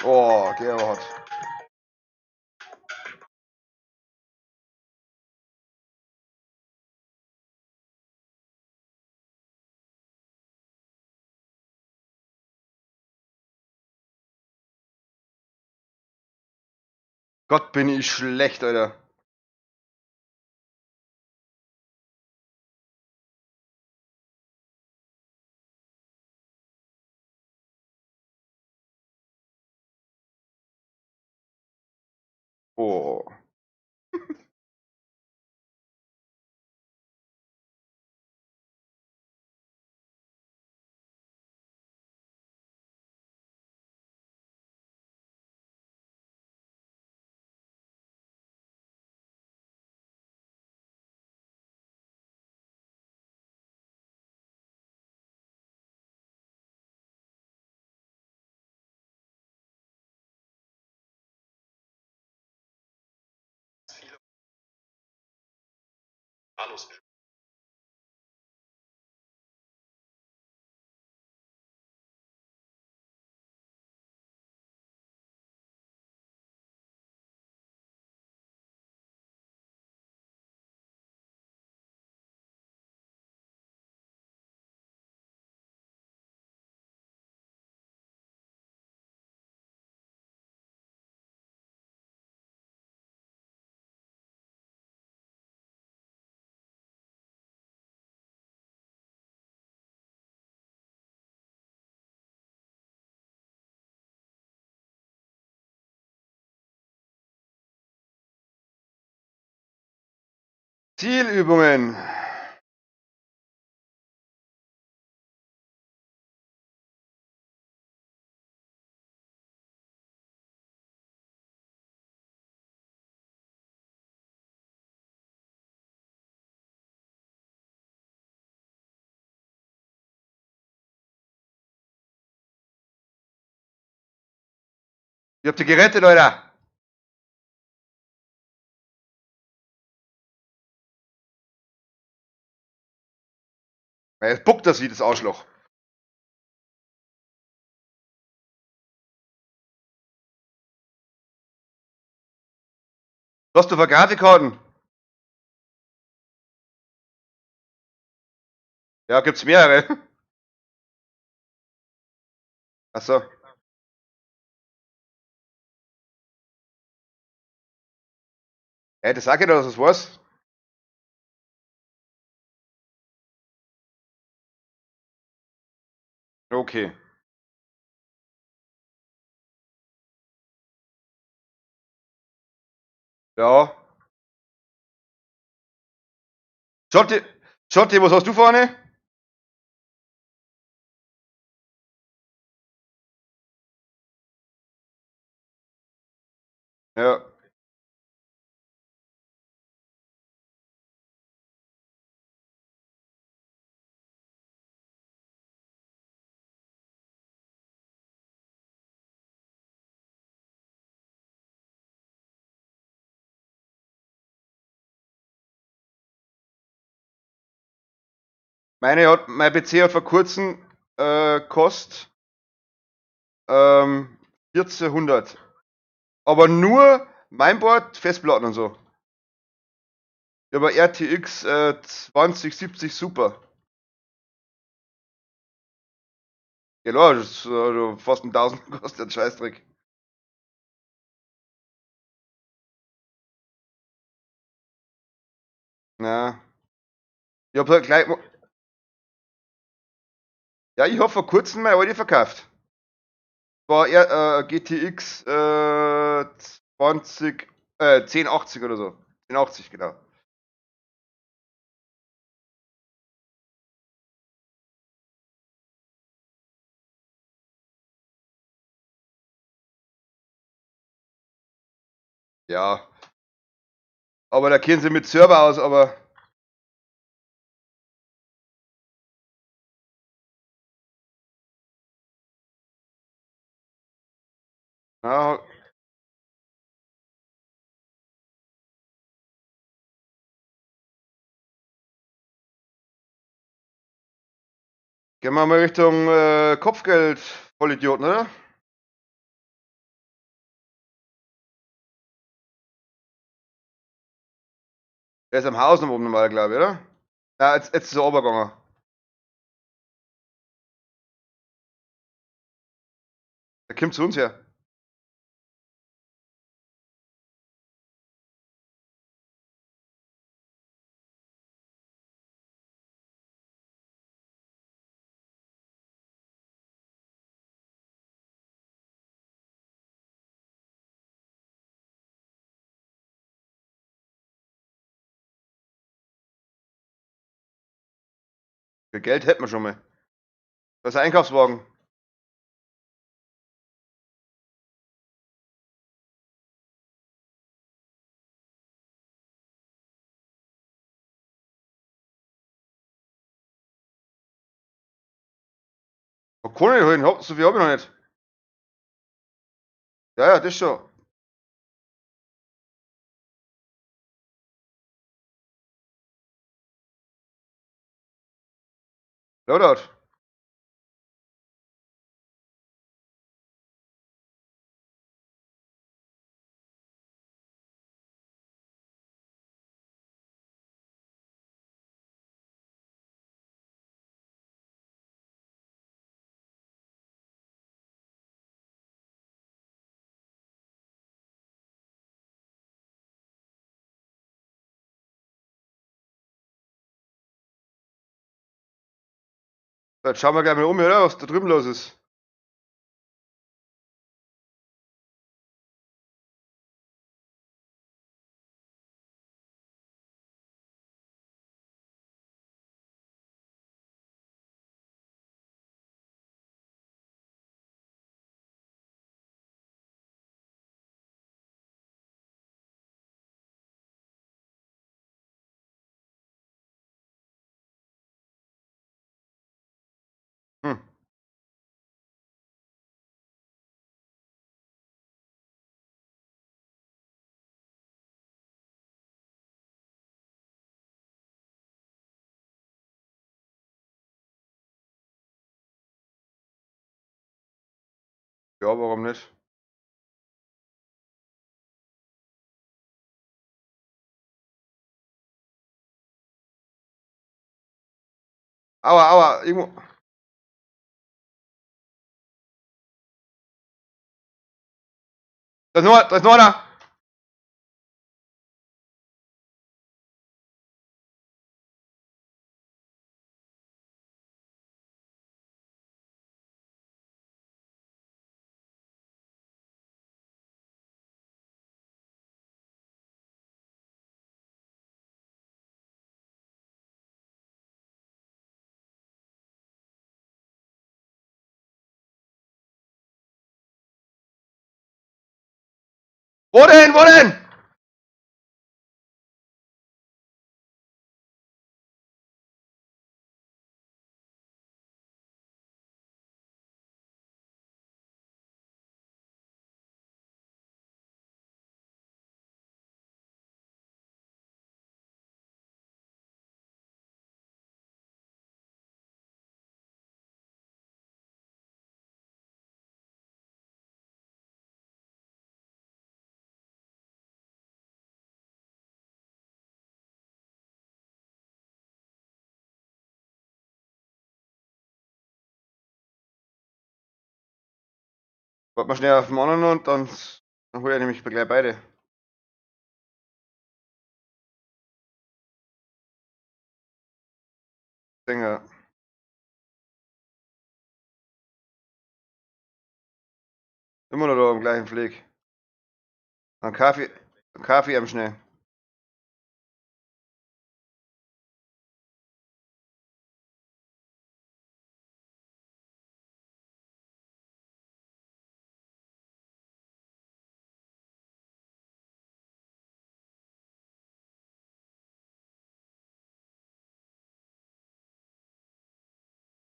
Oh, der war hart. Gott, bin ich schlecht, Alter. Oh. Zielübungen. Ich hab dich gerettet, Alter. Ja, jetzt buckt das wie das Arschloch. Was hast du für Grafikkarten? Ja, gibt's mehrere. Achso. Ey, das sag ich doch, dass es was. Okay. Ja. Schotti, Schotti, was hast du vorne? Ja. Mein PC hat vor kurzem kost 1400. Aber nur Mainboard, Festplatten und so. Ich habe RTX 2070 Super. Genau, das ist fast 1000 kostet der Scheißdreck. Ja. Ich hab halt gleich. Ja, ich hab vor kurzem meine alte verkauft. War GTX 20, 1080 oder so. 1080, genau. Ja. Aber da kennen sie mit Server aus, aber. Na, gehen wir mal Richtung Kopfgeld. Vollidioten, oder? Der ist am Haus noch oben normal, glaube ich, oder? Ja, jetzt ist er runtergegangen. Der kommt zu uns her. Für Geld hätten wir schon mal. Das ist ein Einkaufswagen. Wo kann ich holen? So viel hab ich noch nicht. Ja, ja, das schon. Loadout. Jetzt schauen wir gleich mal um, oder? Was da drüben los ist. Ja, warum nicht? Aua, aua, irgendwo. Da ist noch einer. Wo denn? Wo denn? Warte mal schnell auf den anderen und dann hol ich nämlich gleich beide. Dinger. Immer noch da am gleichen Fleck. Ein Kaffee am Schnee.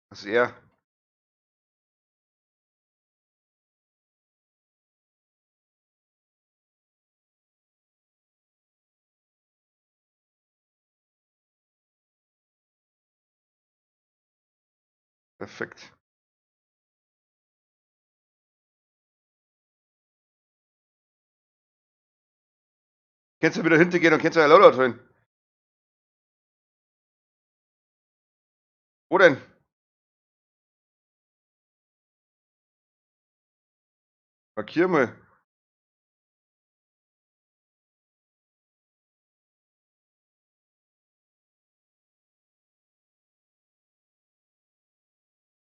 Das ist er. Perfekt. Kannst du wieder hintergehen und kannst du ein Loadout holen. Wo denn? Markier mal.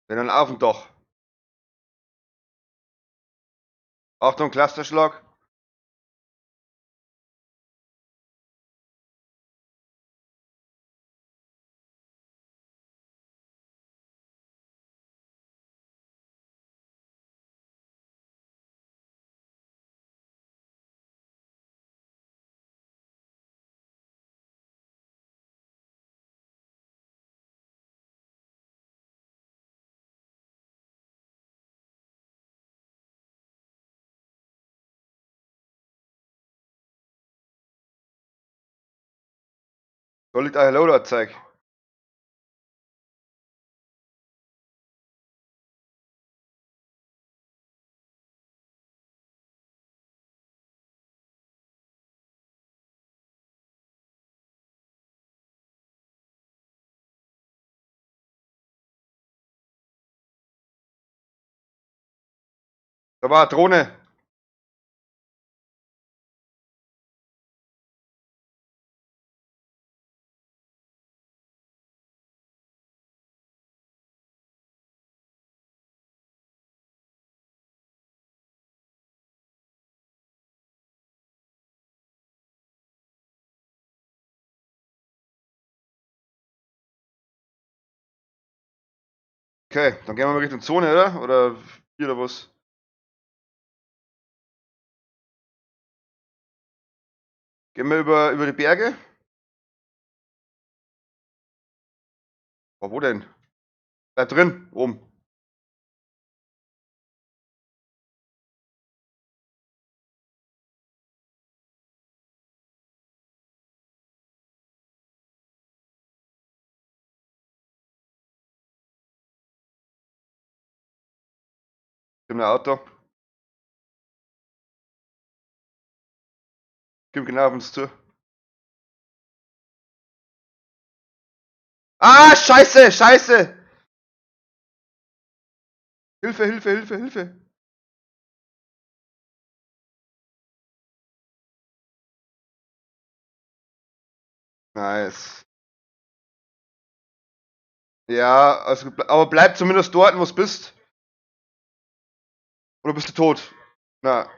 Wenn dann auf dem Dach. Achtung, Clusterschlag. Da liegt ein Loadout-Zeug. Da war eine Drohne. Okay, dann gehen wir mal Richtung Zone, oder? Oder hier oder was? Gehen wir über die Berge? Oh, wo denn? Da drin, oben. Im Auto. Komm genau auf uns zu. Ah, Scheiße, Scheiße! Hilfe, Hilfe, Hilfe, Hilfe! Nice. Ja, also, aber bleib zumindest dort, wo du bist. Oder bist du tot? Na.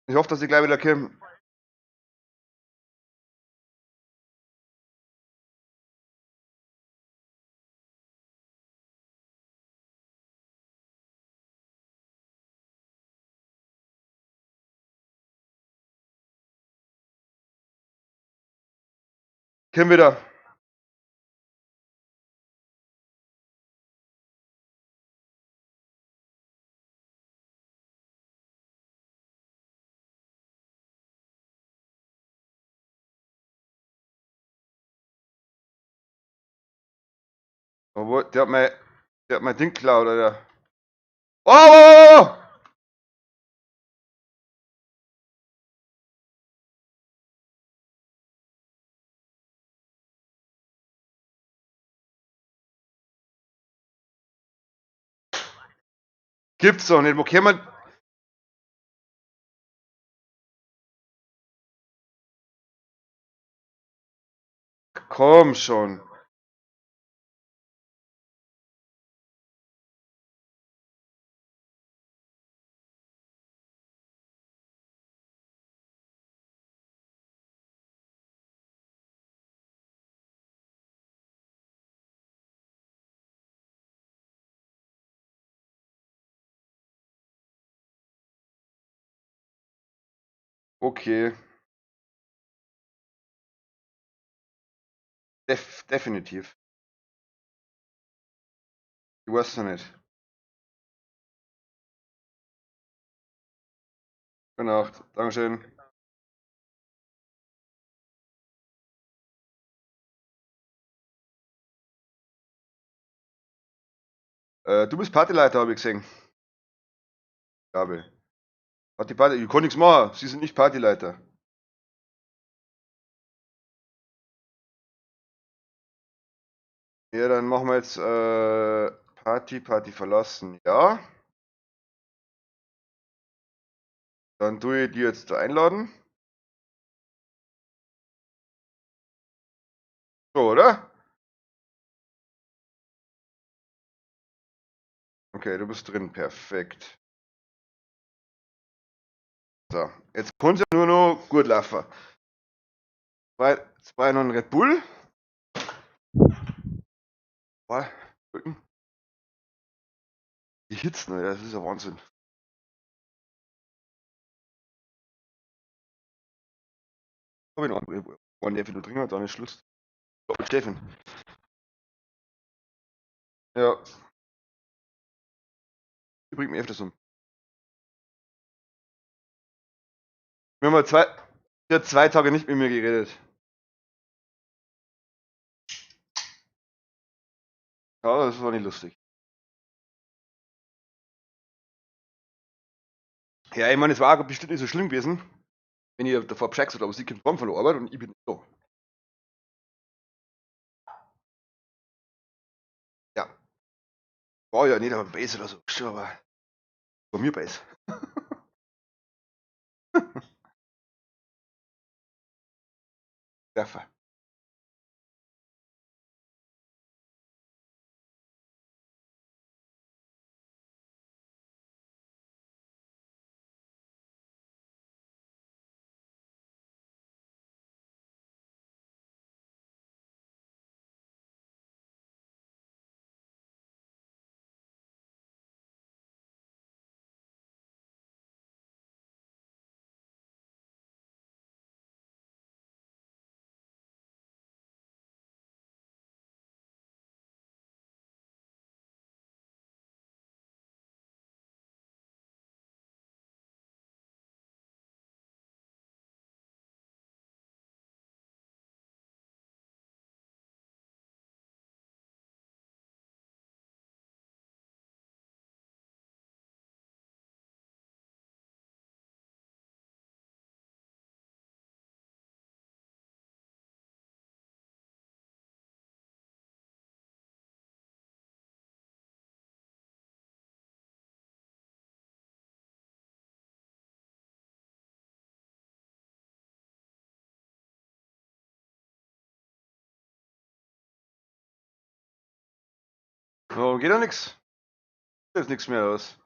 Ich hoffe, dass ich gleich wieder komme. Komm wieder. Obwohl, der hat mein Ding geklaut, Alter. Oh, oh, oh, oh! Gibt's doch nicht. Wo kann man. Komm schon. Okay. Definitiv. Ich weiß noch nicht. Gute Nacht. Dankeschön. Du bist Partyleiter, habe ich gesehen. Glaube. Hat die Party. Ich kann nichts machen. Sie sind nicht Partyleiter. Ja, dann machen wir jetzt Party, Party verlassen. Ja. Dann tue ich die jetzt da einladen. So, oder? Okay, du bist drin. Perfekt. So, jetzt kann es ja nur noch gut laufen. Zwei noch ein Red Bull. Boah, drücken. Die Hitzen, Alter, das ist ja Wahnsinn. Hab ich noch einen Red Bull. One darf ich noch trinken, dann ist Schluss. Oh, Steffen. Ja. Die bringt mich öfters um. Wir haben mal zwei, sie hat 2 Tage nicht mit mir geredet. Ja, das war nicht lustig. Ja, ich meine, es war auch bestimmt nicht so schlimm gewesen, wenn ich davor Bescheid gesagt habe, aber sie kommt heim von der Arbeit und ich bin nicht da. Ja. War ja nicht am Base oder so, schon, aber bei mir Base. Treffer. Warum geht da nix? Da ist nix mehr aus.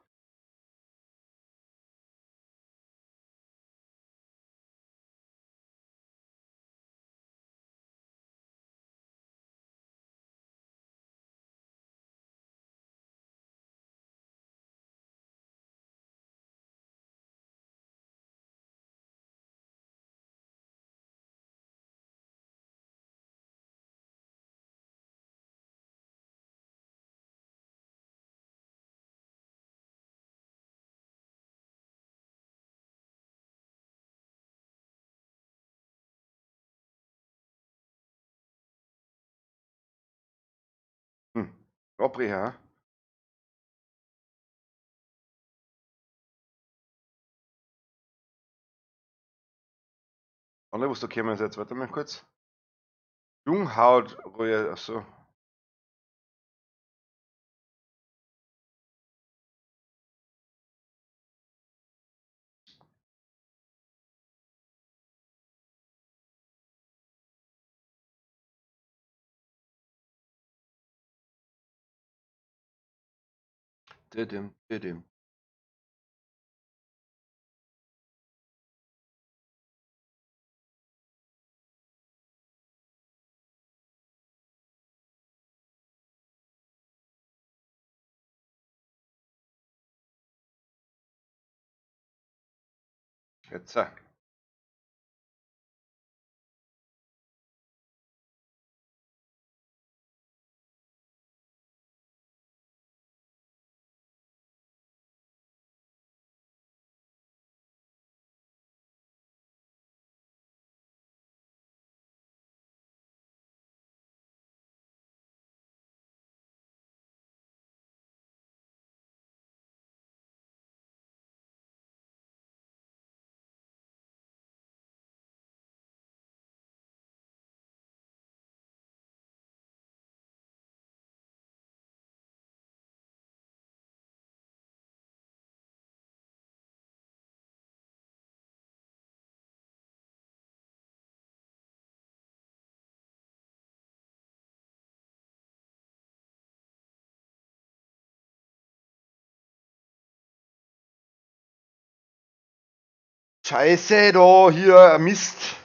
Abbrecher, hä? Andere, was da kämen jetzt, warte mal kurz. Junghaut, Royal, achso. Didim, didim. Jetzt. Scheiße, da, hier, Mist.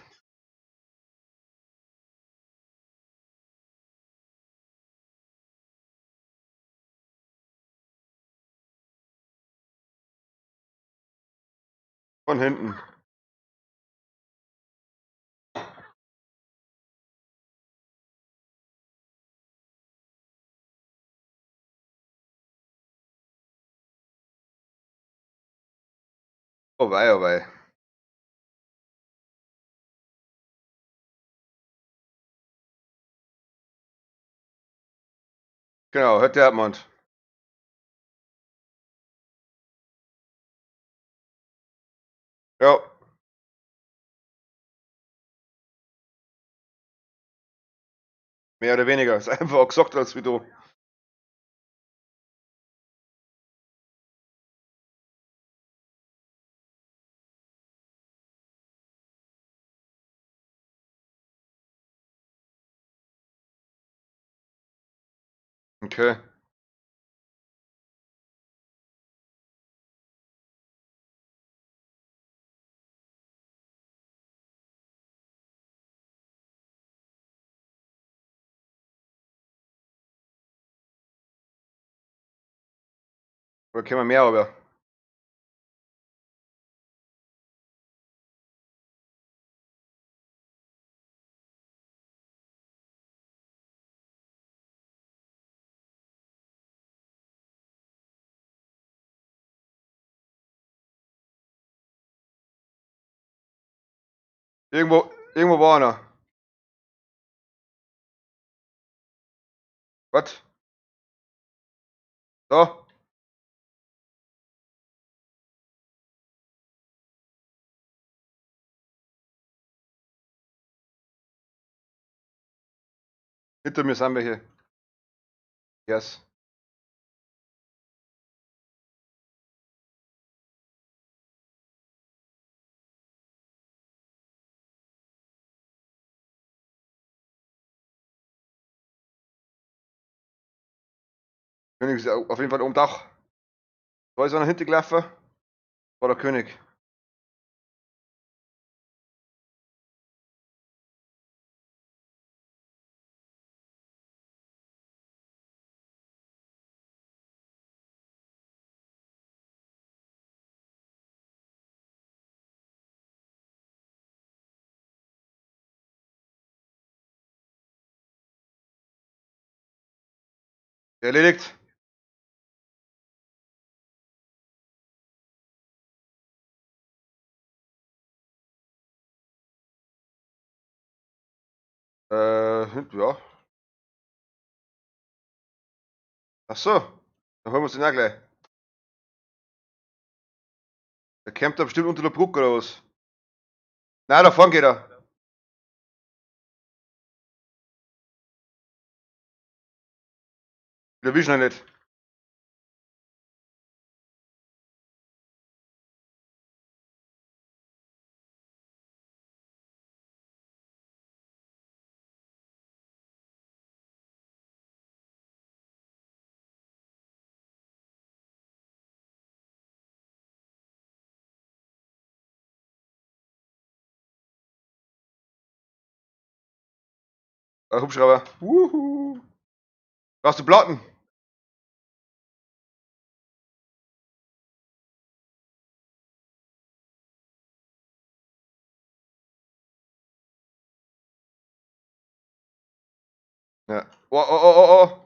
Von hinten. Oh wei, oh wei. Genau, hört der Hartmund. Ja. Mehr oder weniger. Ist einfach auch gesagt als wie du. Okay. Oder können wir mehr, aber. Irgendwo war einer. Was? Da. Hinter mir sind welche. Yes. König ist auf jeden Fall oben Dach. Da ist einer hintergelaufen. War der König. Erledigt. Ja. Ach so. Dann holen wir uns den auch gleich. Der campt da bestimmt unter der Brücke oder was? Nein, da vorne geht er. Wir erwischen ihn nicht. Hubschrauber. Wuhu. Brauchst du Platten? Ja. Oh, oh, oh, oh, oh.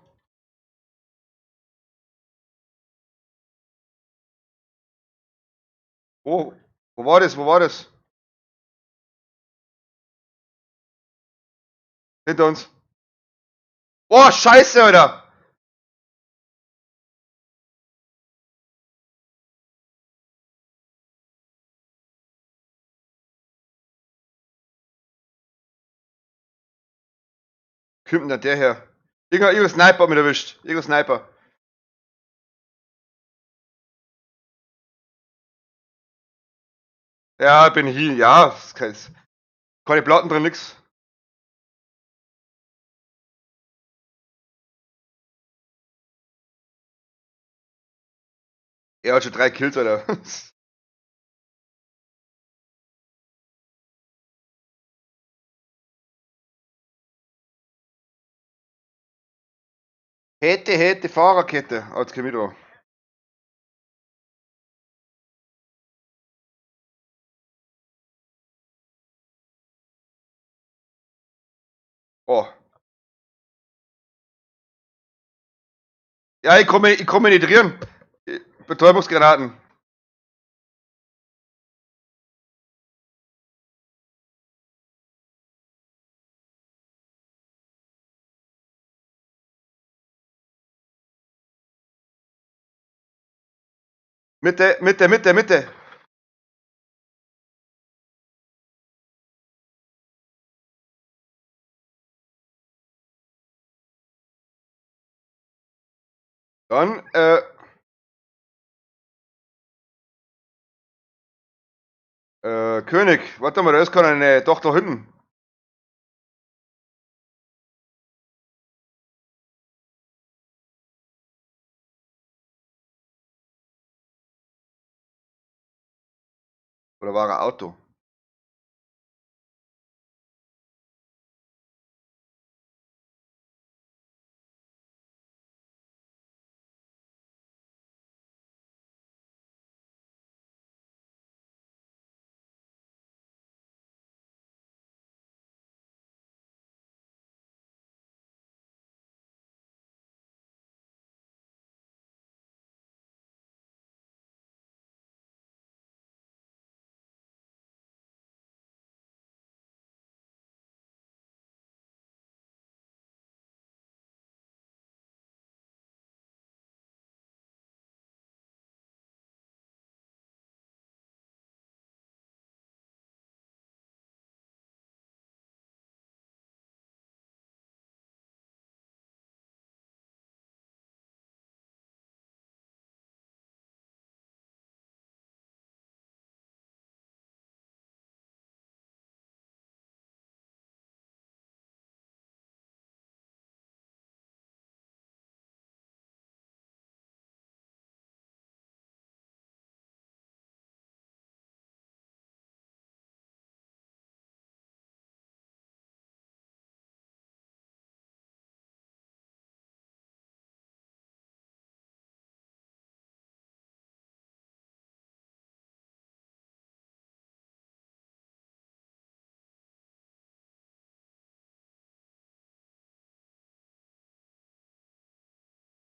Oh, wo war das? Wo war das? Hinter uns. Oh, Scheiße, Alter! Kommt denn der her? Irgendein Sniper hat mich erwischt. Irgendein Sniper. Ja, bin hier. Ja, das ist keine Platten drin, nix. Er hat schon 3 Kills, Alter. Hätte, hätte, Fahrerkette. Ah, jetzt komm ich da. Oh. Ja, ich komme nicht drin. Betäubungsgranaten. Mitte, Mitte, Mitte, Mitte. Dann, König, warte mal, da ist keine, doch da hinten. Oder war er Auto?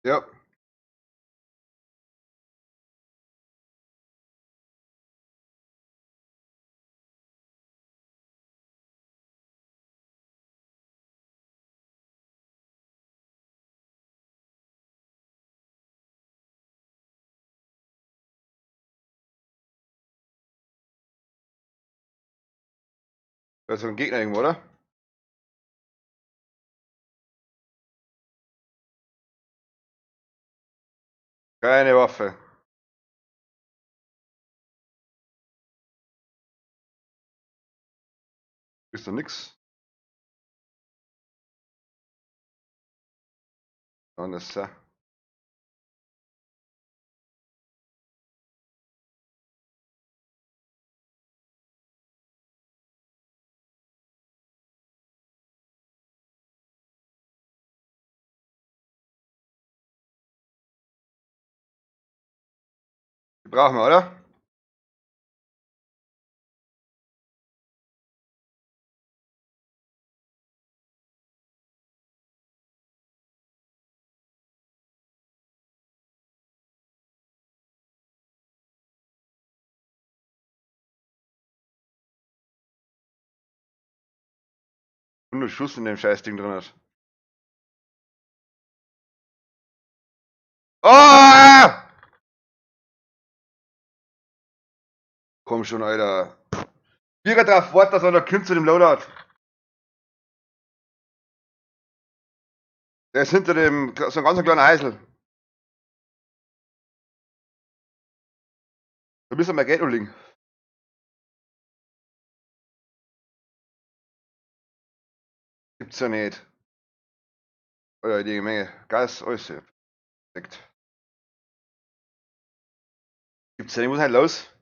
Ja. Da ist ein Gegner irgendwo, oder? Keine Waffe. Ist doch nix. Anders, ja. Die brauchen wir, oder? 100 Schuss in dem Scheißding drin hat. Oh! Komm schon, Alter. Bürger drauf wart, dass er kommt zu dem Loadout. Der ist hinter dem, so ein ganz kleiner Heisel. Da müssen wir mal Geld liegen. Gibt's ja nicht. Oh ja, die Menge. Gas, alles perfekt. Gibt's ja nicht, was ist denn los?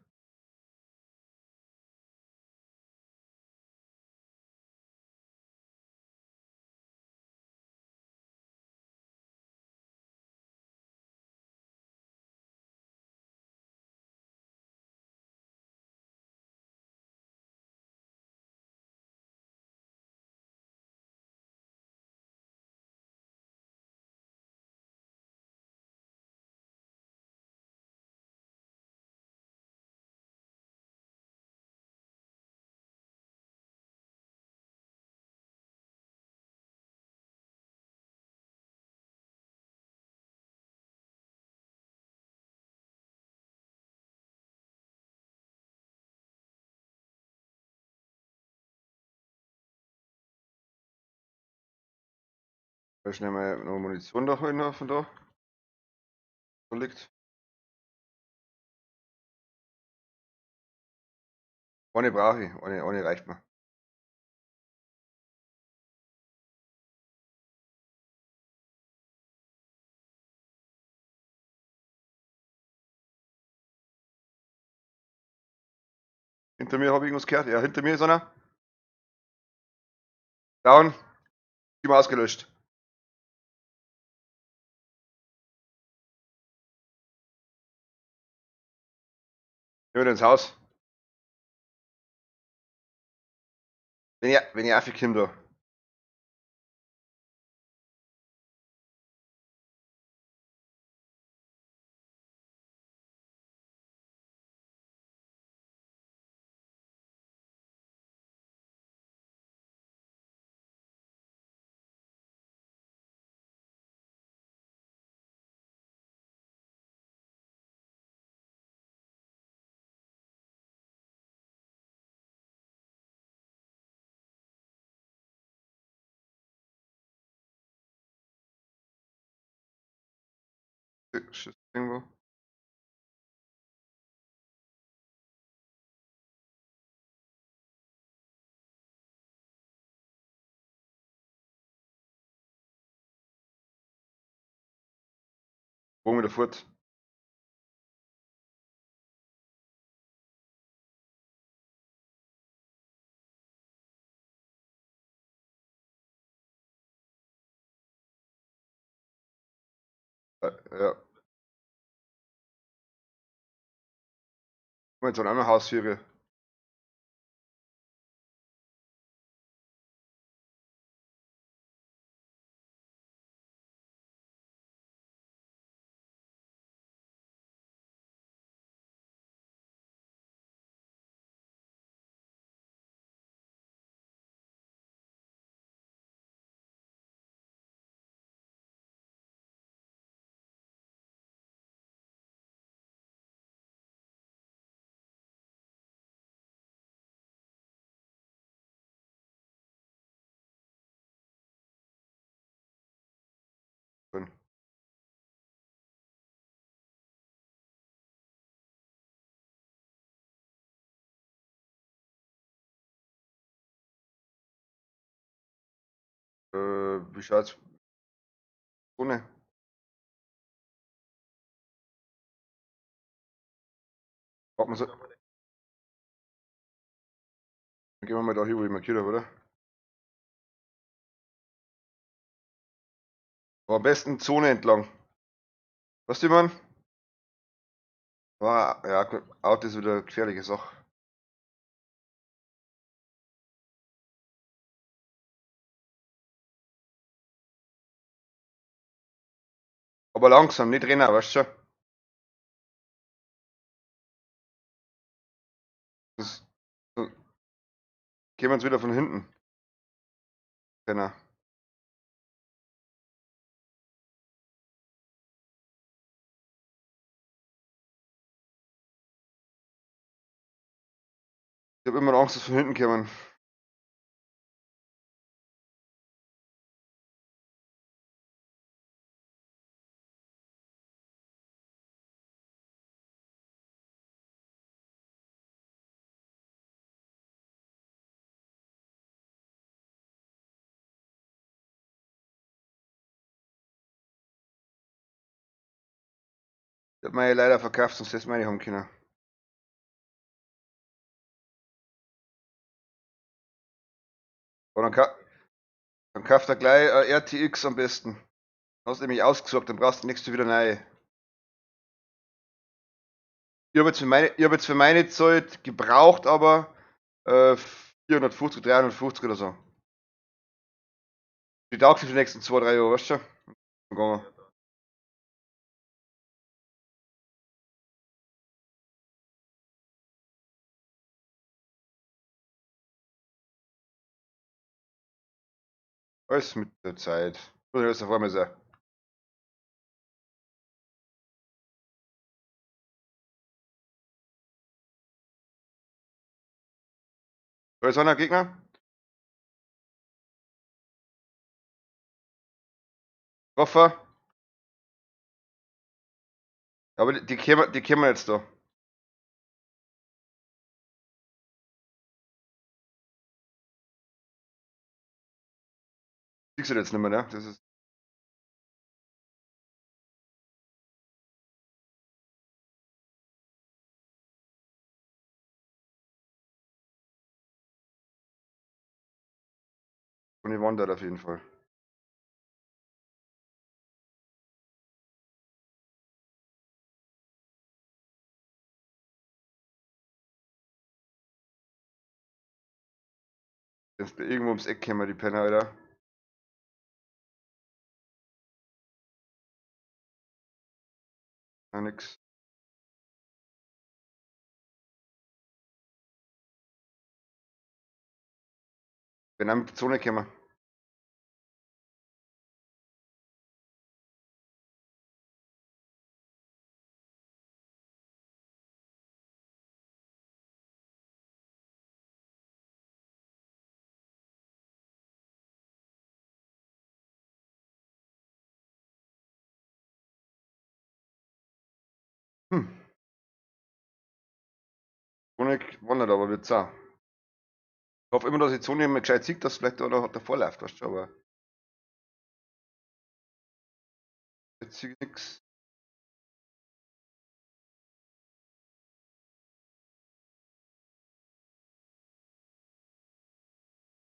Schnell mal noch Munition da holen von da. Da liegt. Eine brauche ich, eine reicht mir. Hinter mir habe ich irgendwas gehört. Ja, hinter mir ist einer. Down. Team ausgelöscht. Gehen wir ins Haus. Wenn ich aufkomme da. Schießt irgendwo. Bogen wieder fort. Ja. Jetzt an einem Haus hier. Wie schaut's? Ohne. Warten wir so. Dann gehen wir mal da hin, wo ich markiert habe, oder? Aber am besten Zone entlang. Weißt du, wie man? Ah, ja, gut. Auto ist wieder eine gefährliche Sache. Aber langsam, nicht rennen, weißt du schon? Das, so, gehen wir uns wieder von hinten. Genau. Ich hab immer noch Angst, dass von hinten kommen. Ich hab meine leider verkauft, sonst hätte ich meine haben können. Aber dann kauft er gleich RTX am besten. Hast du nämlich ausgesorgt, dann brauchst du nächstes wieder neu. Ich hab jetzt für meine, ich hab jetzt für meine Zeit gebraucht, aber 450, 350 oder so. Die taugt sich für die nächsten 2, 3 Jahre, weißt du schon? Gegangen. Alles mit der Zeit. Muss ich alles vor mir sein. Da ist einer Gegner. Koffer. Aber die kämen jetzt da. Siehst du jetzt nicht mehr, ne? Das ist. Tony wandert auf jeden Fall. Jetzt irgendwo ums Eck kämen die Penner, Alter. Ja, nix. Bin auch mit der Zone gekommen. Hm. Zone wandert aber wird's auch. Ich hoffe immer, dass die Zone immer gescheit sieht, dass vielleicht da noch davor läuft, weißt du, aber jetzt sehe ich nix.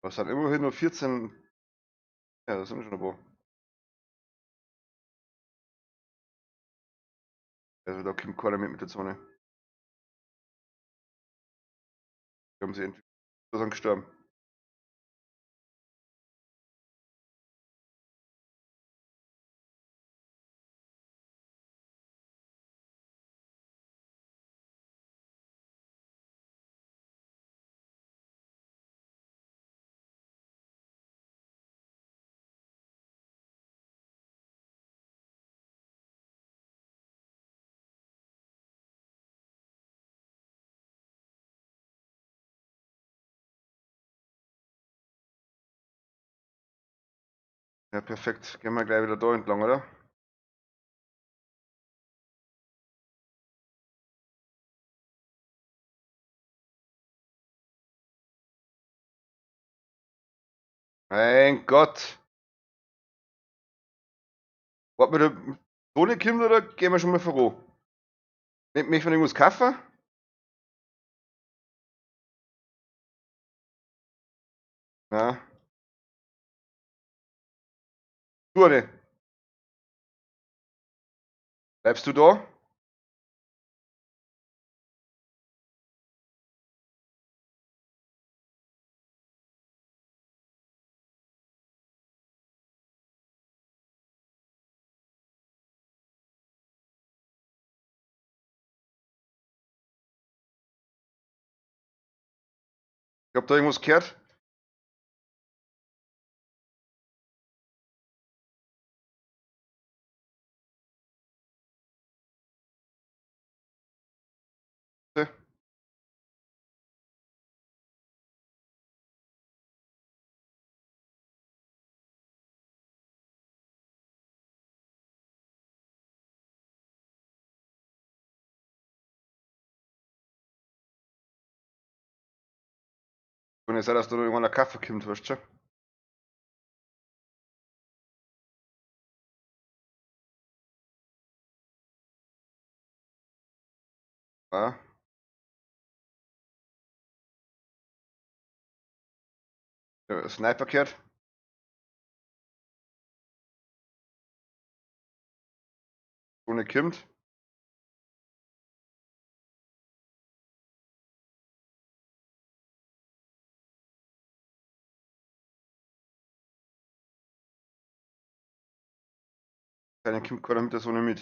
Was sind immerhin nur 14. Ja, das sind schon ein paar. Also da kommt keiner mit der Zone. Die haben sie entweder sind gestorben. Ja, perfekt. Gehen wir gleich wieder da entlang, oder? Mein Gott! Warten wir da Zone kommt oder gehen wir schon mal voran? Nimmt mich von irgendwas kaufen? Na. Du, Anne. Bleibst du da? Ich hab da irgendwas gehört. Kann ja sein, dass da noch irgendwann ein Kaffee kommt, weißt du schon? Ja. Ja, Sniper gehört. Ohne kommt. Keiner kommt keiner mit der Sonne mit.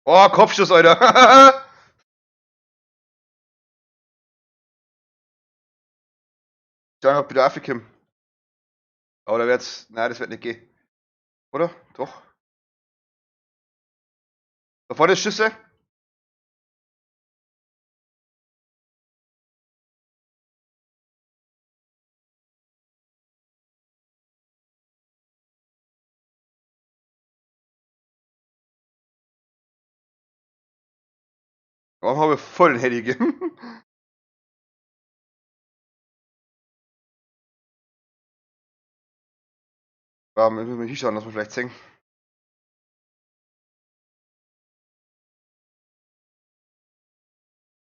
Oh, Kopfschuss, Alter. Schau, ob ich da raufkomme. Aber da wird's. Nein, das wird nicht gehen. Oder? Doch. Da vorne ist Schüsse. Warum habe ich voll den Handy gegeben? Warum müssen wir hinschauen, dass wir vielleicht sehen?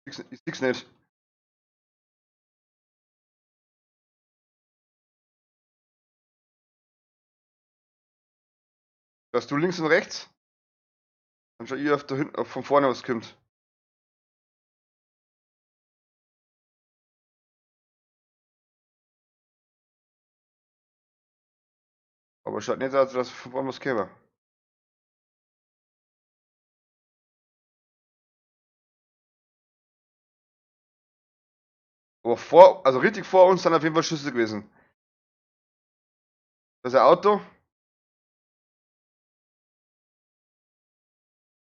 Ich seh's nicht. Hörst du links und rechts? Dann schau ich auf da hinten, ob von vorne was kommt. Aber schaut nicht aus, dass von vorne was käme. Aber vor, also richtig vor uns sind auf jeden Fall Schüsse gewesen. Das ist ein Auto.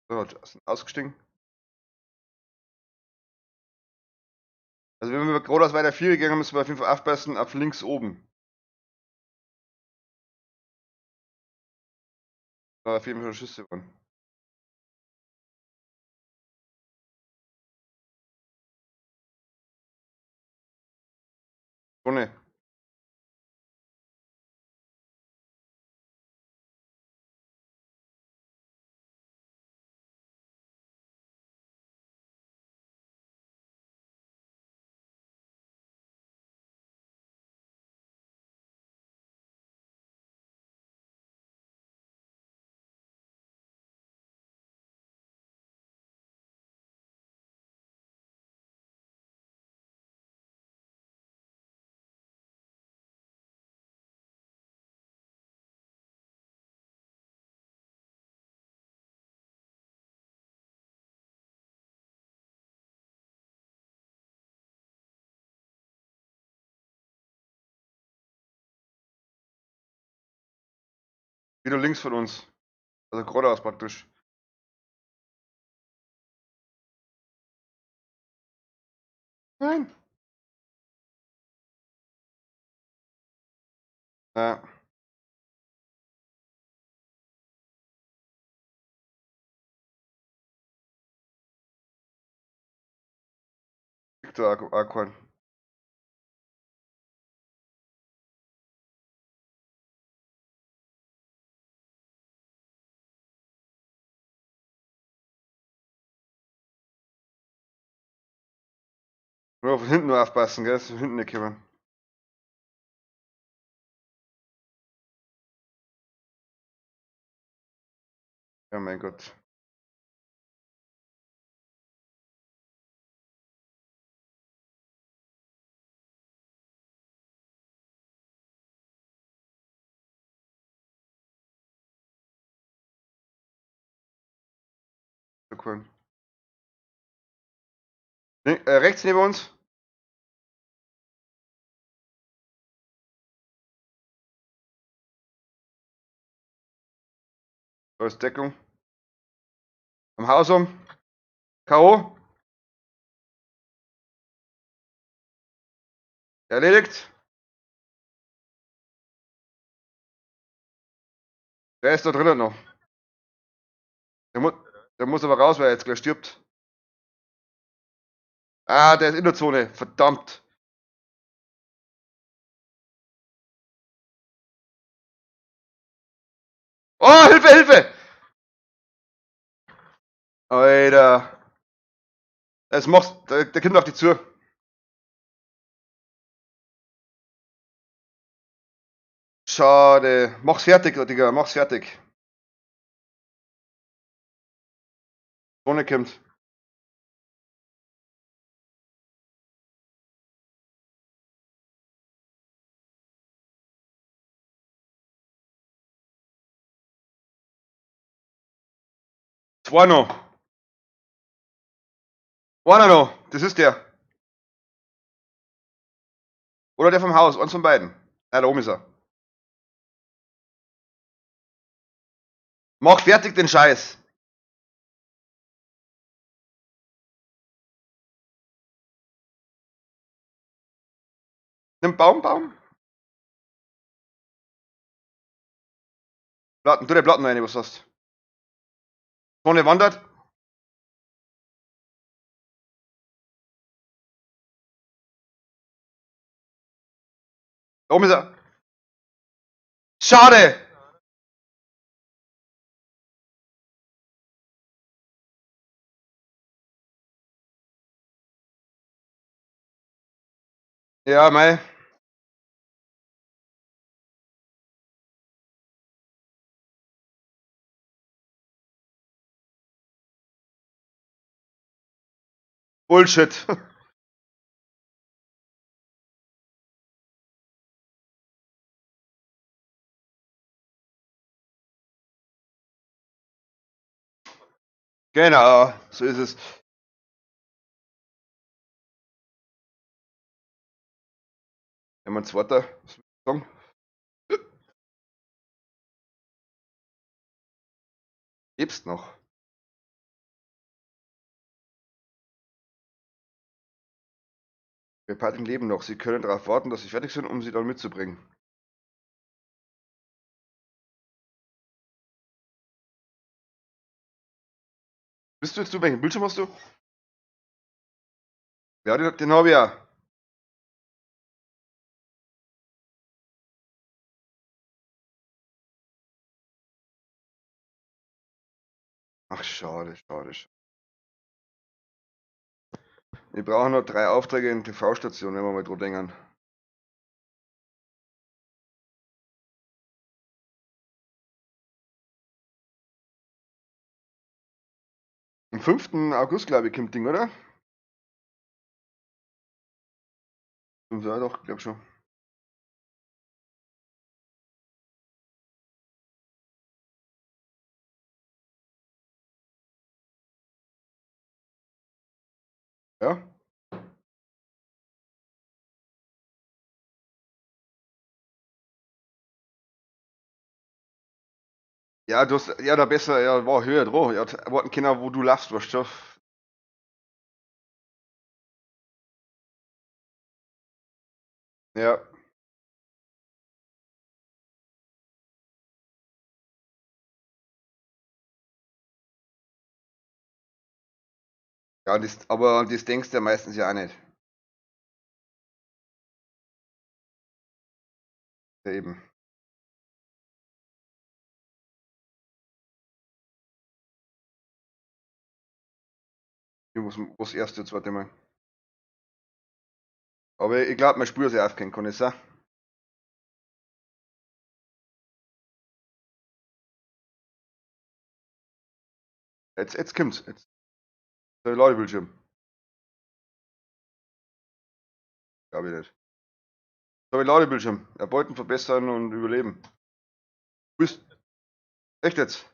So, sind ausgestiegen. Also wenn wir geradeaus weiter 4 gegangen, müssen wir auf jeden Fall aufpassen auf links oben. Da auf jeden Fall Schüsse waren. Ohne. Wieder links von uns. Also geradeaus praktisch. Nein. Ja. Victor Aquan. Nur von hinten nur aufpassen, gell? Dass wir von hinten nicht kommen. Ja, mein Gott. So cool. Ne, rechts neben uns. Da ist Deckung. Am Haus um. K.O. Erledigt. Der ist da drinnen noch. Der muss aber raus, weil er jetzt gleich stirbt. Ah, der ist in der Zone. Verdammt. Oh, Hilfe, Hilfe! Alter. Das machst, der kommt auf dich zu. Schade. Mach's fertig, Digga. Mach's fertig. Zone kommt. Zwei noch. Einer noch. Das ist der. Oder der vom Haus, eins von beiden. Nein, da oben ist er. Mach fertig den Scheiß! Nimm Baum, Baum. Platten, tu dir Platten rein, was hast. Vorne wandert. Da oben ist er. Schade! Ja, mei. Bullshit. Genau, so ist es. Wenn man zweiter, was soll ich sagen? Lebst noch. Wir Paten leben noch. Sie können darauf warten, dass sie fertig sind, um sie dann mitzubringen. Bist du jetzt du? Welchen Bildschirm hast du? Ja, den hab ich ja. Ach, schade, schade, schade. Wir brauchen noch 3 Aufträge in TV-Stationen, wenn wir mal dran denken. Am 5. August, glaube ich, kommt Ding, oder? Ja, doch, glaub schon. Ja. Ja, du hast, ja, da besser, ja, war höher dran. Ja, warten können, wo du laufst, weißt du. Ja. Ja, das, aber das denkst du ja meistens ja auch nicht. Ja, eben. Ich muss, was erst jetzt, warte mal. Aber ich glaub, mein Spur ist ja aufgehängt, kann ich sagen. Jetzt kommt's. Jetzt. Der Ladebildschirm. Glaub ich nicht. Da hab ich Ladebildschirm. Erbeuten verbessern und überleben. Bist. Echt jetzt?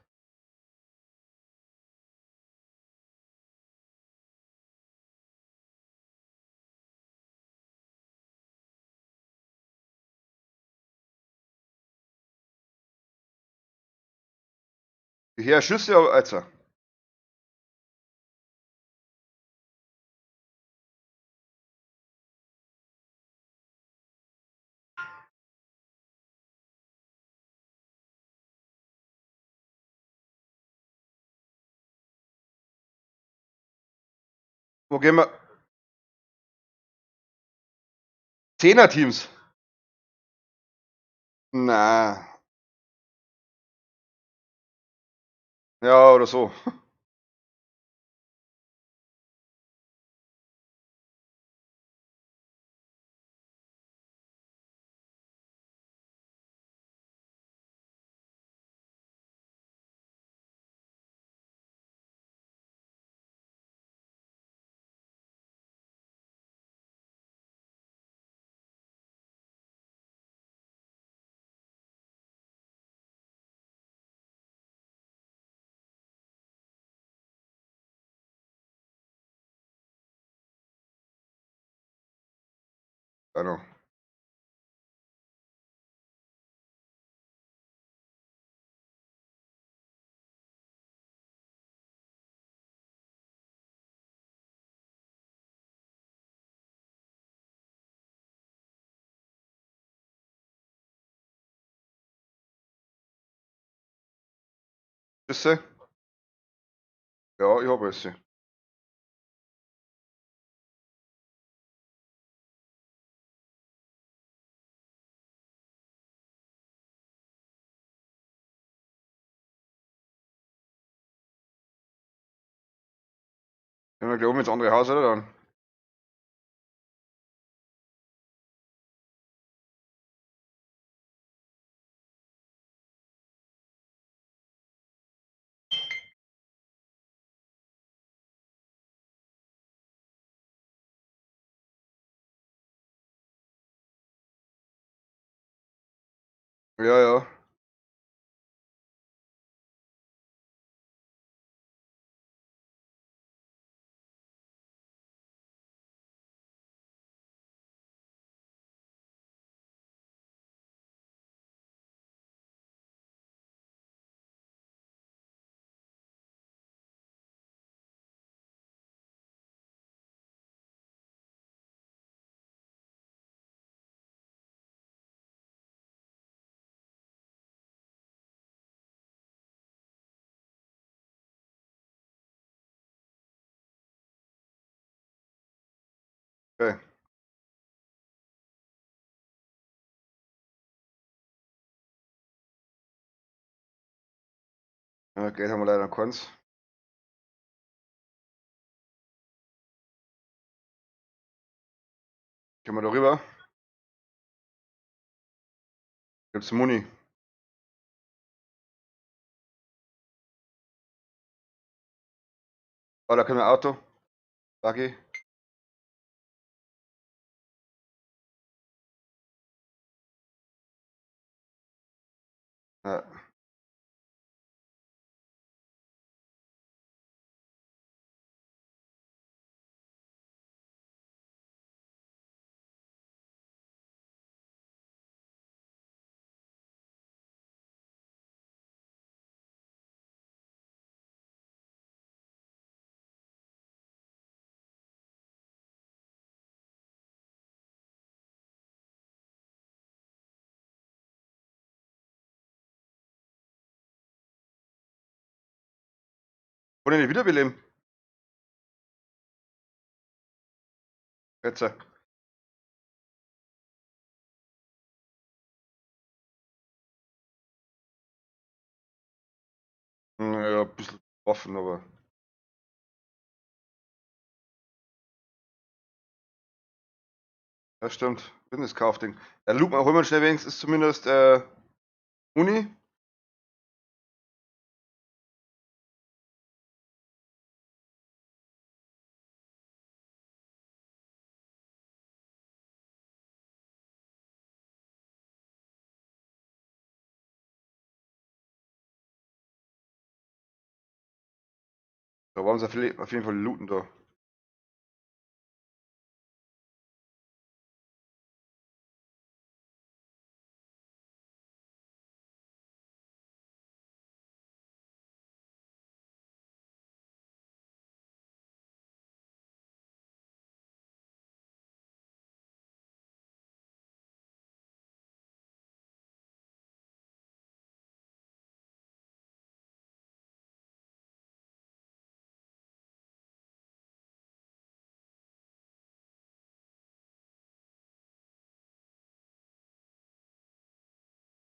Hier Schüsse, aber also. Wo gehen wir? 10er-Teams? Na. Ja, oder so. Genau. Schüsse? Ja, ich hab welche. Gehen wir gleich oben ins andere Haus, oder dann? Ja, ja. Okay. Ja, Geld haben wir leider noch keins. Gehen wir da rüber. Gibt's Muni. Oh, da kommt ein Auto. Buggy. Ja. Wollen die wiederbeleben? Jetzt. Ja, ein bisschen offen, aber. Ja, stimmt. Business Crafting. Ja, Loot, holen wir schnell wenigstens, ist zumindest Uni. Da wollen sie auf jeden Fall looten da.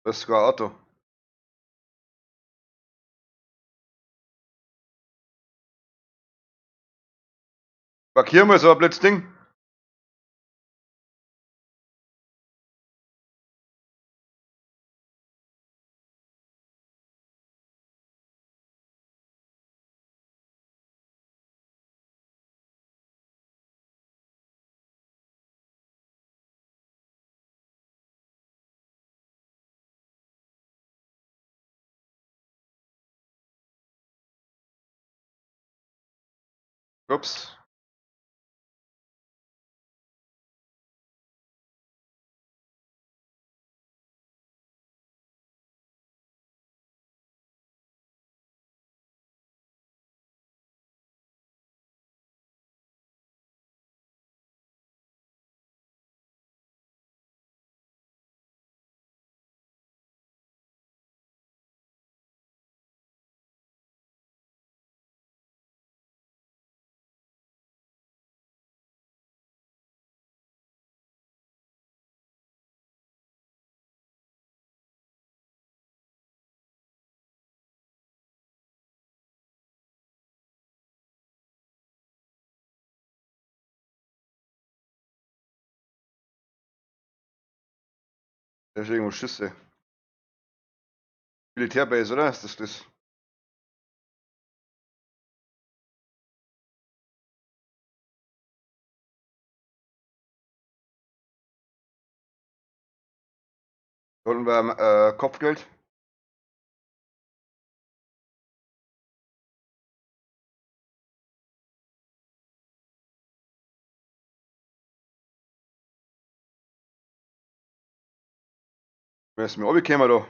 Das ist sogar ein Auto. Markieren wir so ein blödes Ding. Ups. Da ist irgendwo Schüsse. Militärbase, oder? Ist das das? Da unten war Kopfgeld. Wer ist mir runtergekommen da?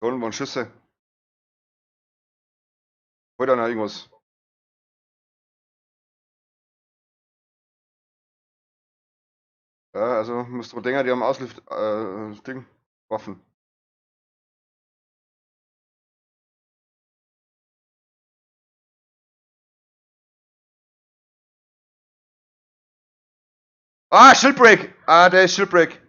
Da unten waren Schüsse. Heute noch irgendwas. Ja, also musst du denken, die haben Ausluft Ding, Waffen. Ah, Shieldbreak! Ah, der ist Shieldbreak.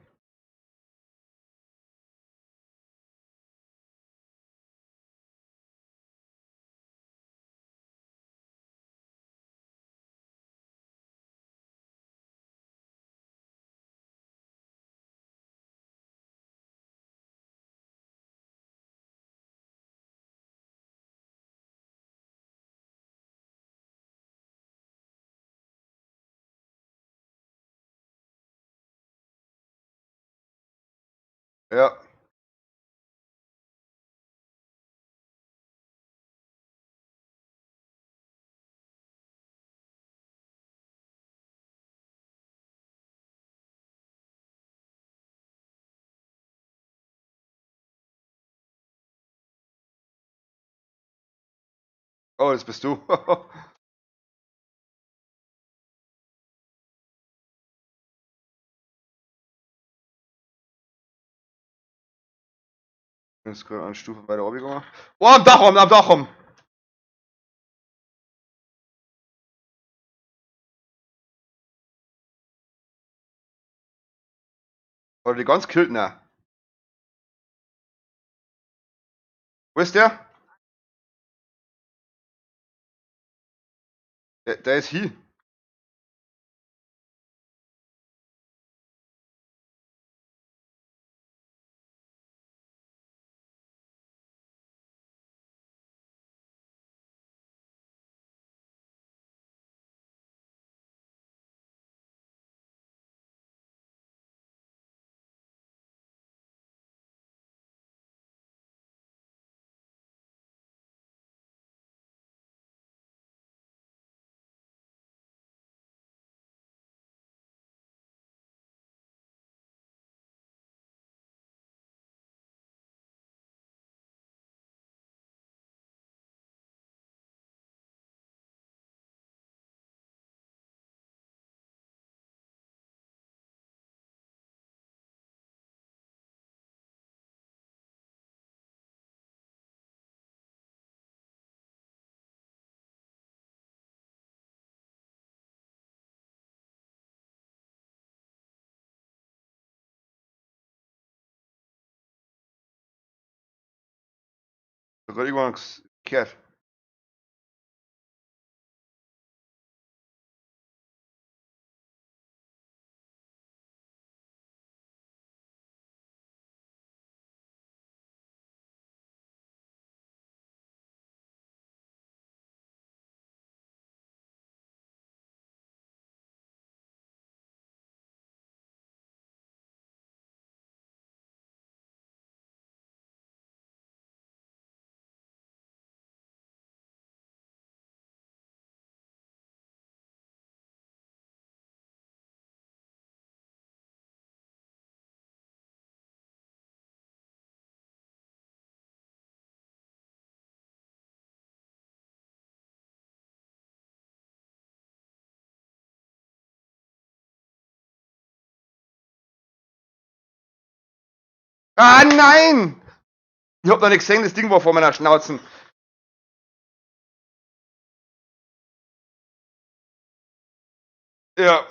Ja. Oh, das bist du. Jetzt gerade eine Stufe weiter oben gegangen. Oh, am Dach rum, am Dach rum! Oder die ganz gekillt, ne? Wo ist der? Der ist hier. Ich hab grad irgendwann gehört. Ah, nein! Ich hab noch nicht gesehen, das Ding war vor meiner Schnauze. Ja.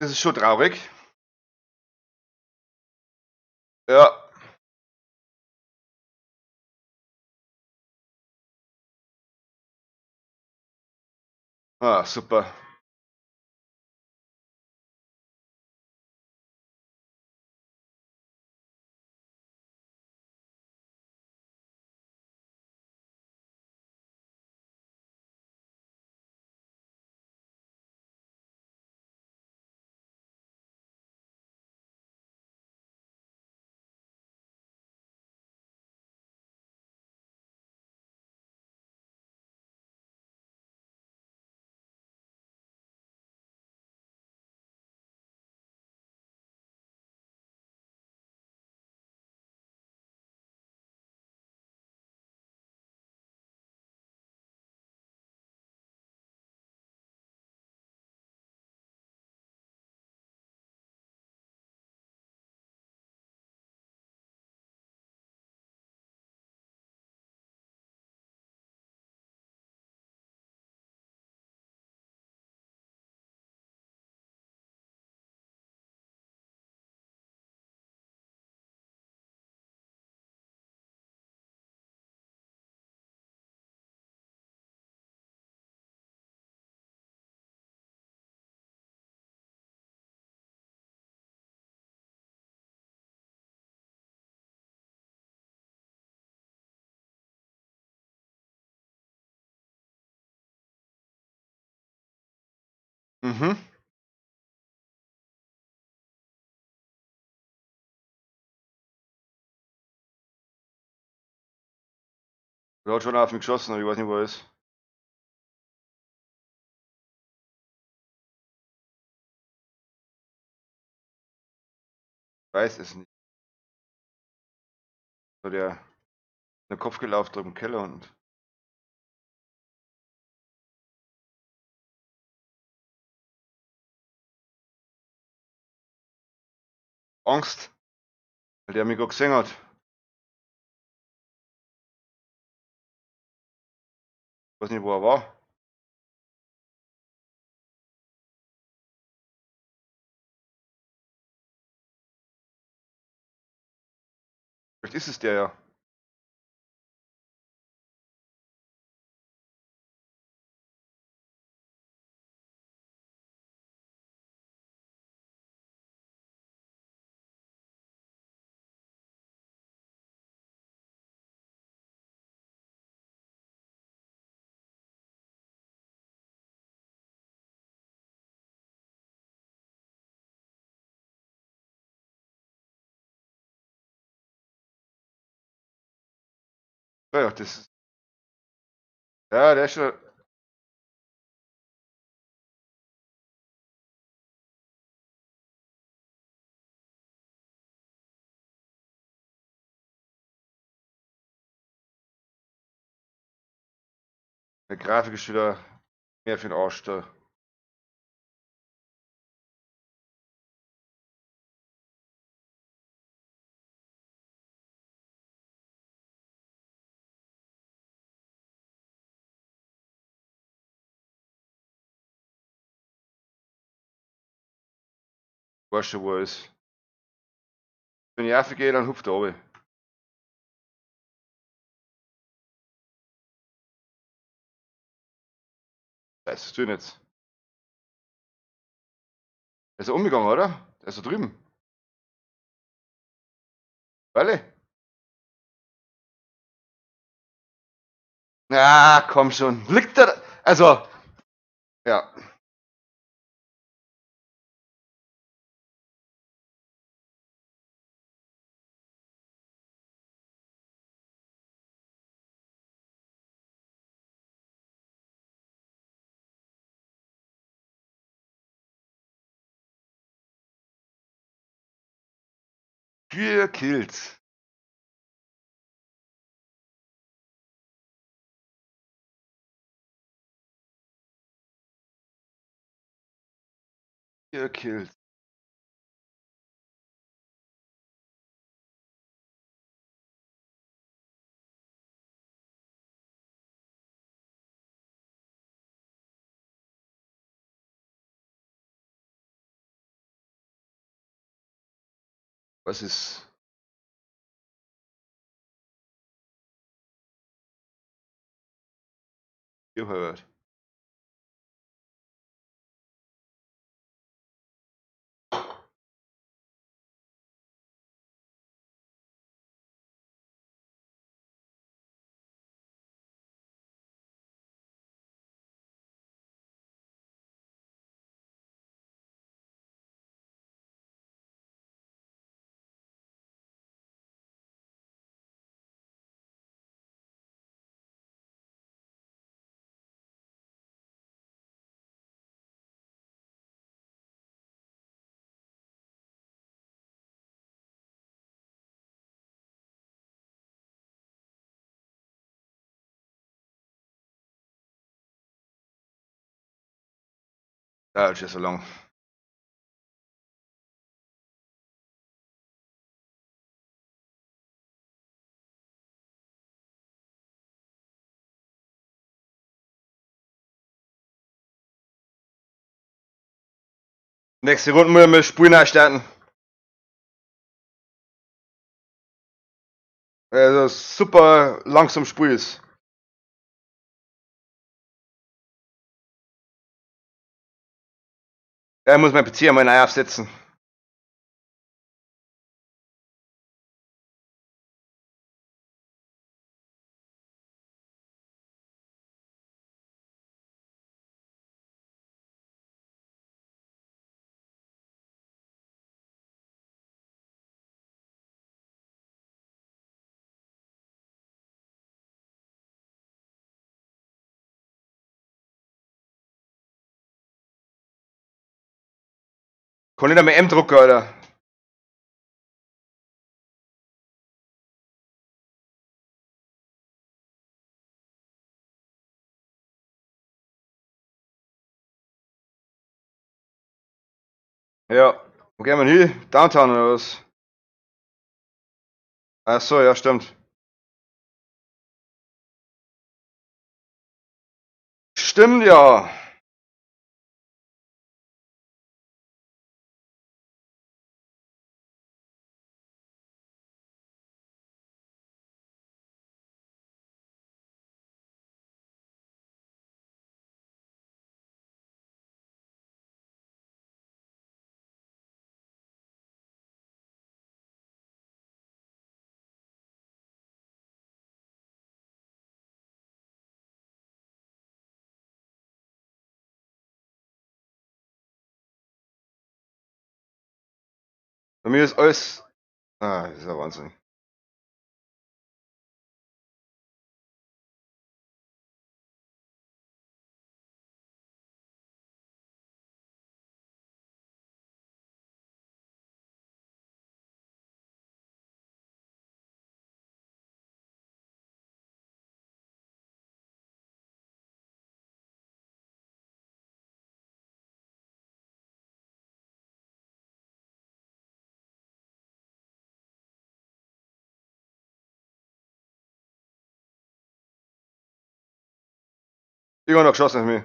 Das ist schon traurig. Ja. Ah, super. Mhm. Der hat schon auf mich geschossen, aber ich weiß nicht, wo er ist. Ich weiß es nicht. Hat der den Kopf gelaufen im Keller und Angst, weil der mich gerade gesehen hat. Ich weiß nicht, wo er war. Vielleicht ist es der ja. Ja, das ist. Ja, der ist schon. Der Grafik ist wieder mehr für den Arsch da. Weiß schon, wo er ist. Wenn ich raufgehe, dann hupft er runter. Was tue ich jetzt? Der ist ja umgegangen, oder? Der ist da drüben. Warte. Na, komm schon. Liegt da. Also. Ja. 4 Kills. 4 Kills. Was ist... Gehört. Ja, das ist so lang. Nächste Runde müssen wir Spiel neu starten. Also super langsam Spiel ist. Ja, ich muss mein PC einmal neu aufsetzen. Kann ich da mit M drucken, Alter? Ja. Wo gehen wir hin? Downtown oder was? Ach so, ja, stimmt. Stimmt ja. Bei mir ist alles... Ah, das ist ja Wahnsinn. Irgendwann noch geschossen auf mich.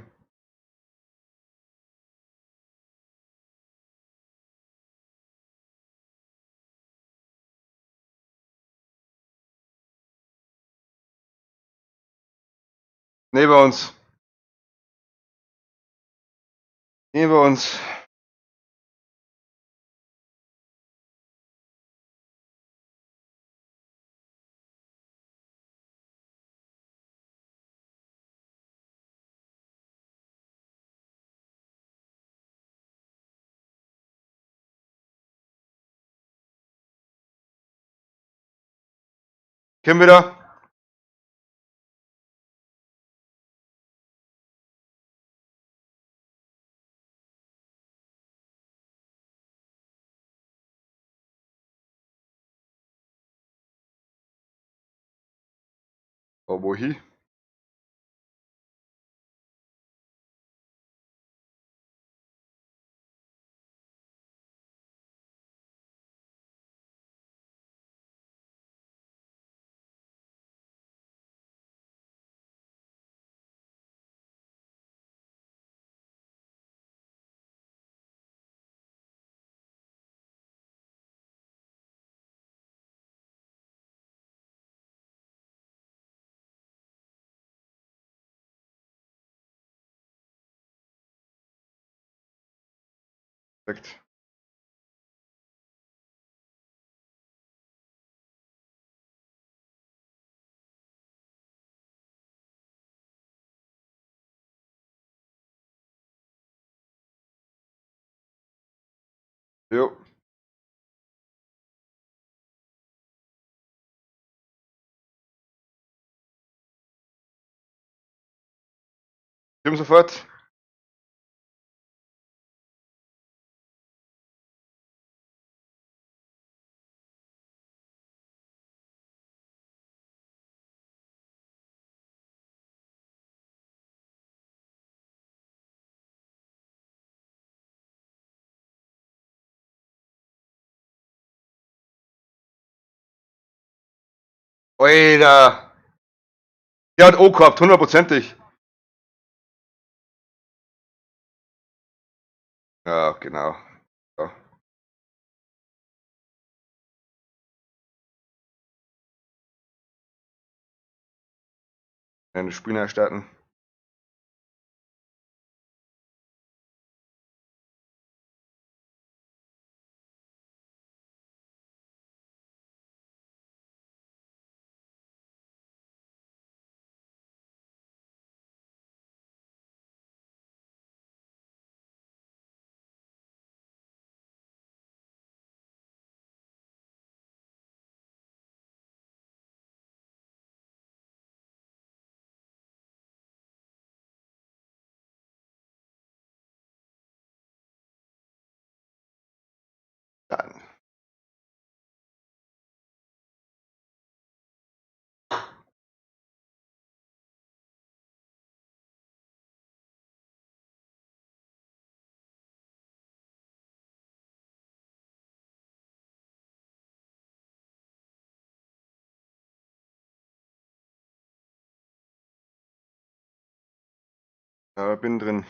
Neben uns. Neben uns. Kim wieder. Oh, wohin? Perfekt. Jo. Stimm sofort. Oida. Der hat O gehabt, hundertprozentig. Ja, genau. Ja. Eine Spinner starten. Starten. Ja, bin drin.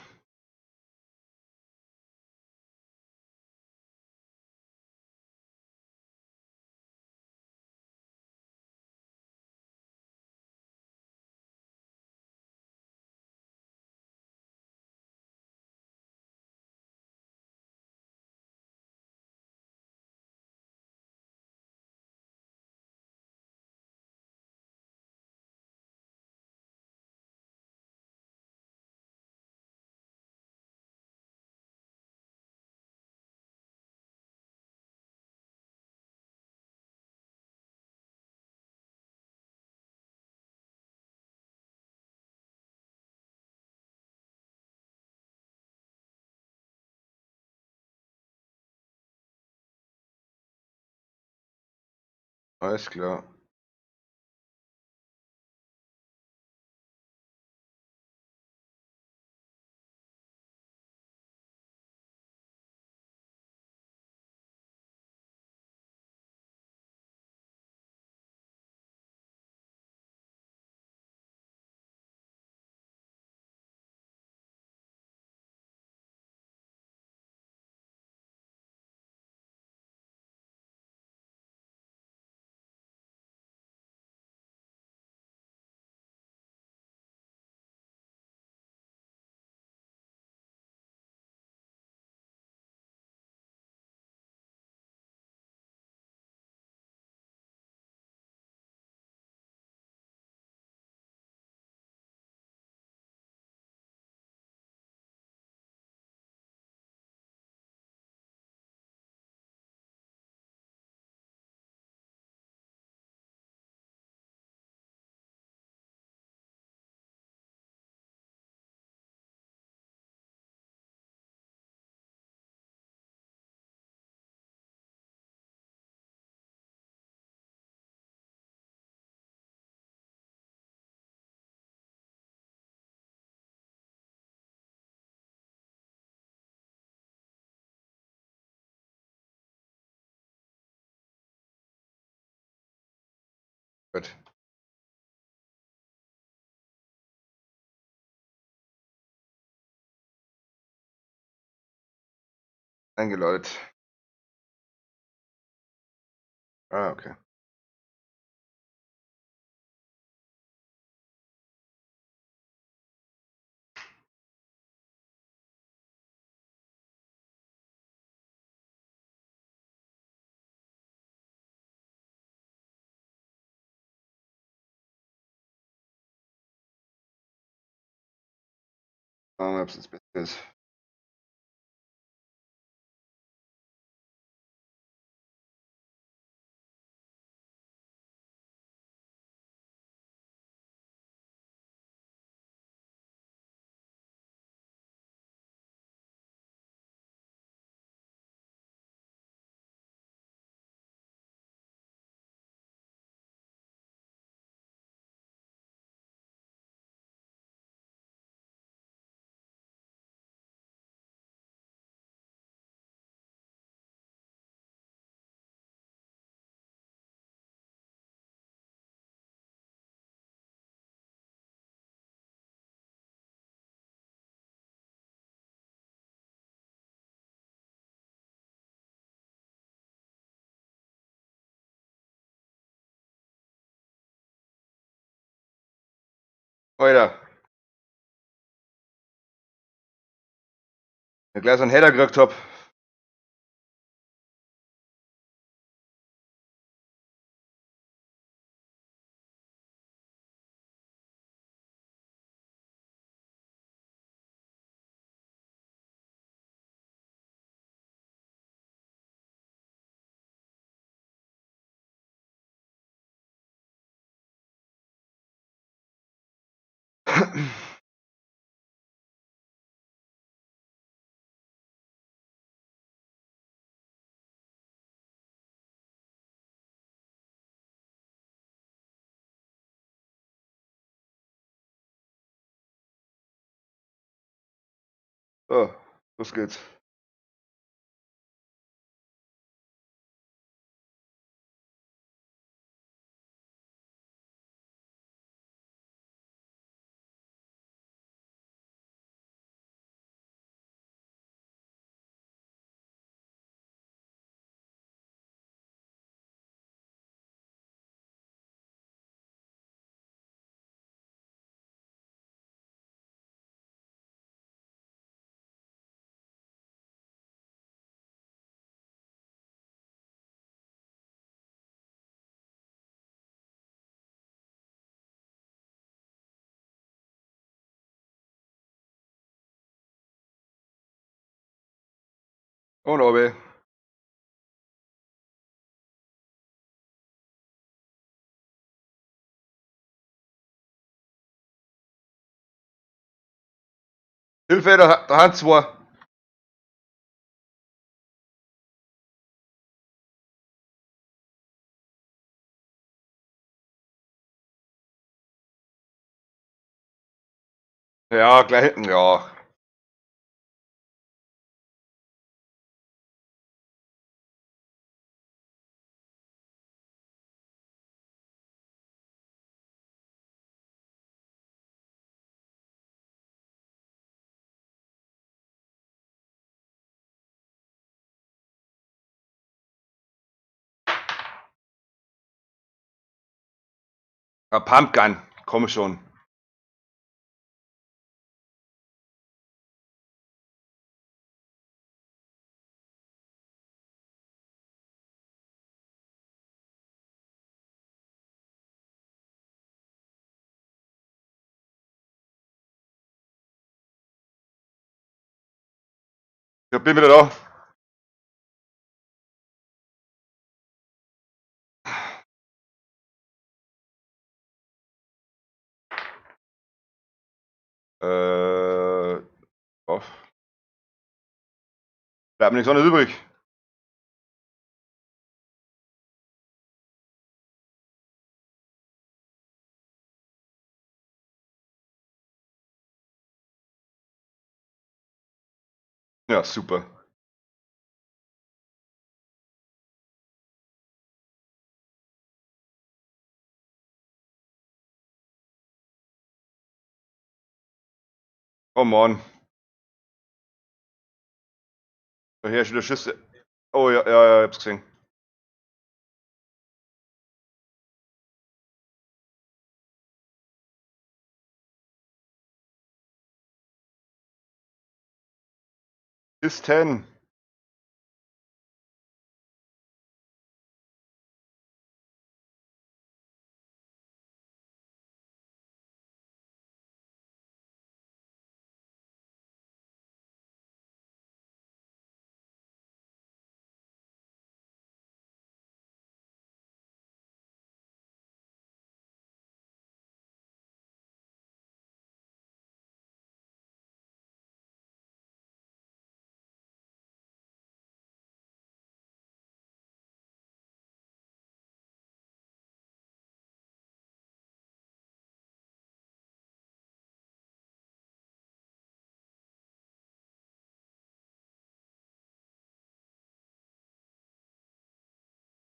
Alles klar. Gut. Eingeläutet. Ah, okay. Ahnung, ob's das Beste ist. Alter. Ich gleich so einen Header gekriegt hab. So, los geht's. Und oben. Hilfe, da haben zwei. Ja, gleich hinten, ja. Ja, Pumpgun, komm schon. Ich bin wieder da. Auf. Bleibt mir nichts anderes übrig. Ja, super. Oh Mann. Daher schon der Schüsse. Oh ja, ja, ja, ich hab's gesehen. Ist 10.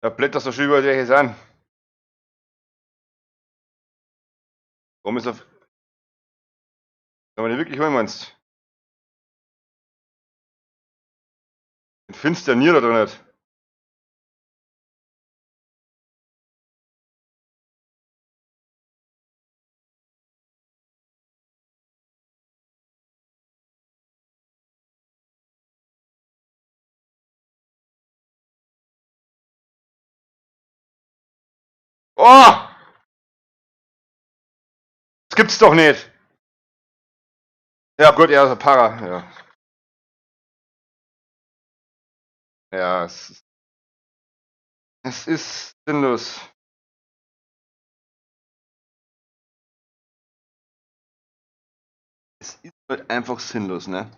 Da blätterst du schon über welche sind. Warum ist auf. Wenn man die wirklich holen meinst? Den findest du ja nie oder nicht? Oh! Das gibt's doch nicht! Ja gut, er ist ein Para. Ja. Ja, es ist sinnlos. Es ist halt einfach sinnlos, ne?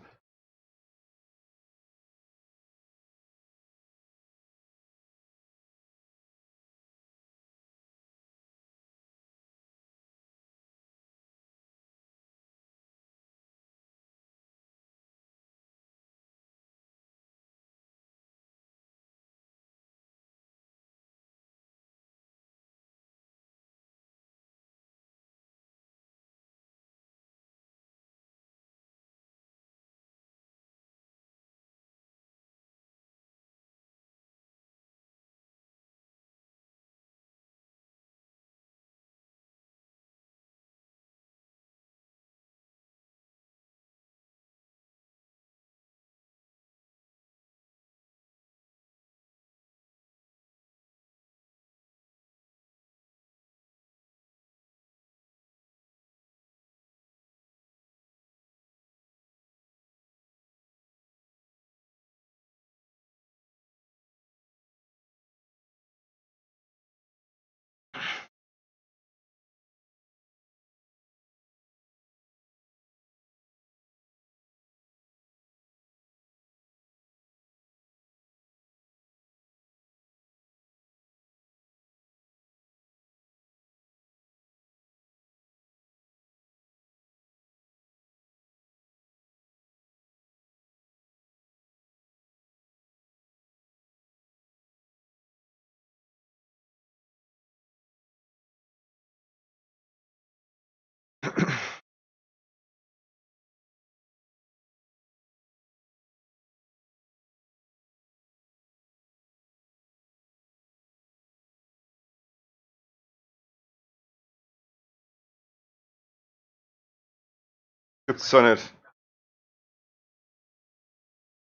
Gibt's doch nicht.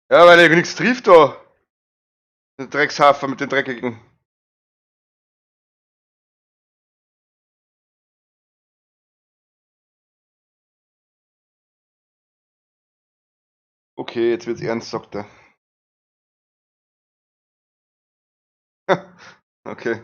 Ja, weil er nichts trifft da. Der Dreckshafer mit den dreckigen. Okay, jetzt wird's ernst, sagt er. Okay.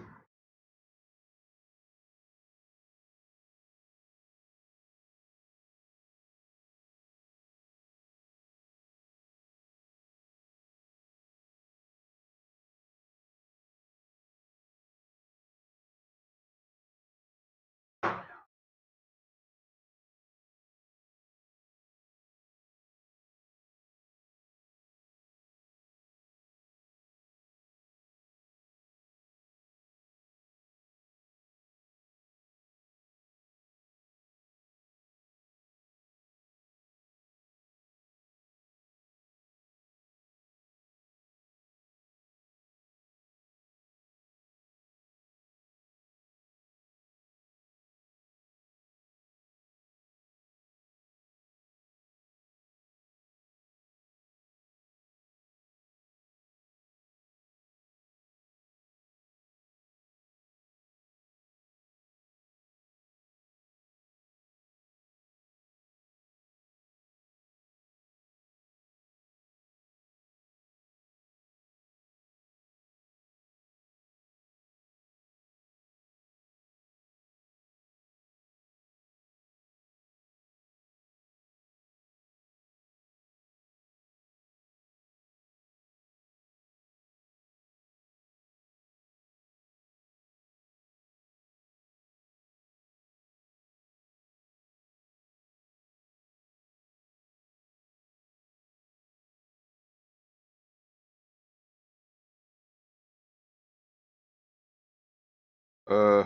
Äh,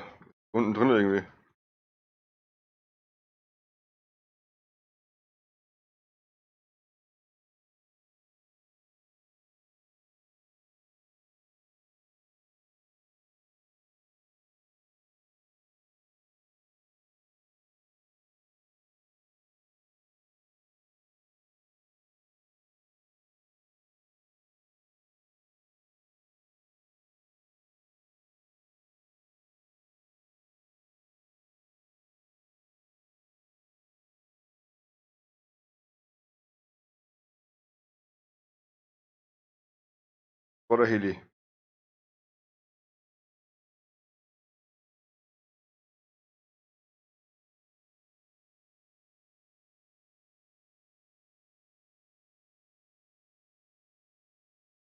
unten drin irgendwie. Oder Heli.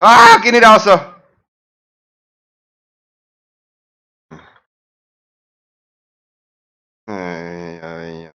Ah, geh nicht raus! Ja, ja.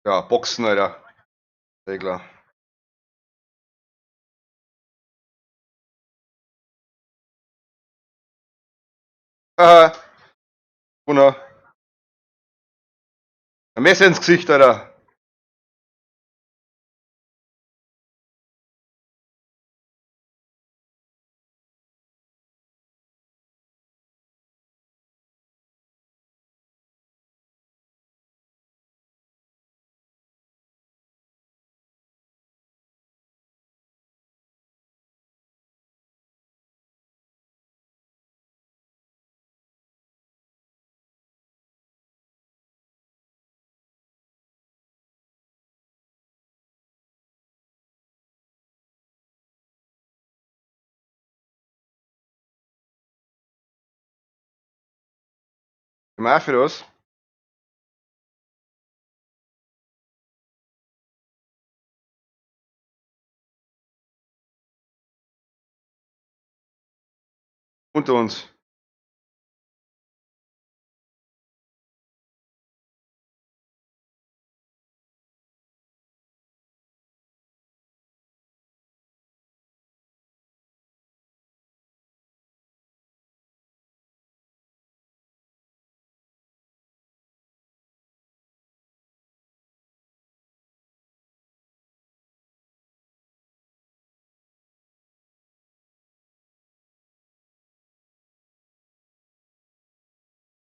Ja, Boxen, Alter. Sehr klar. Haha. Wunder. Ein Messer ins Gesicht, Alter. Gehen wir was? Unter uns.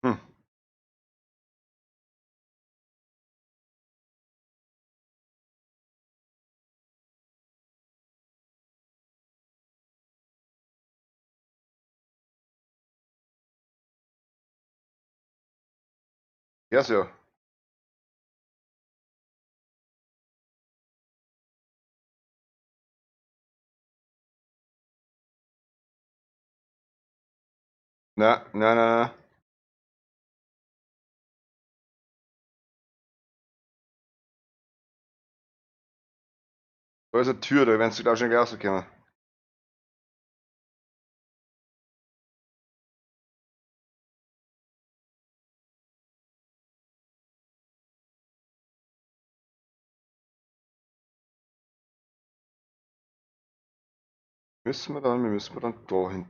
Hm. Ja, so. Na, na, na, na. Da ist eine Tür, da werden sie glaub ich schon gleich rauskommen. Müssen wir dann, wir müssen wir dann da hin.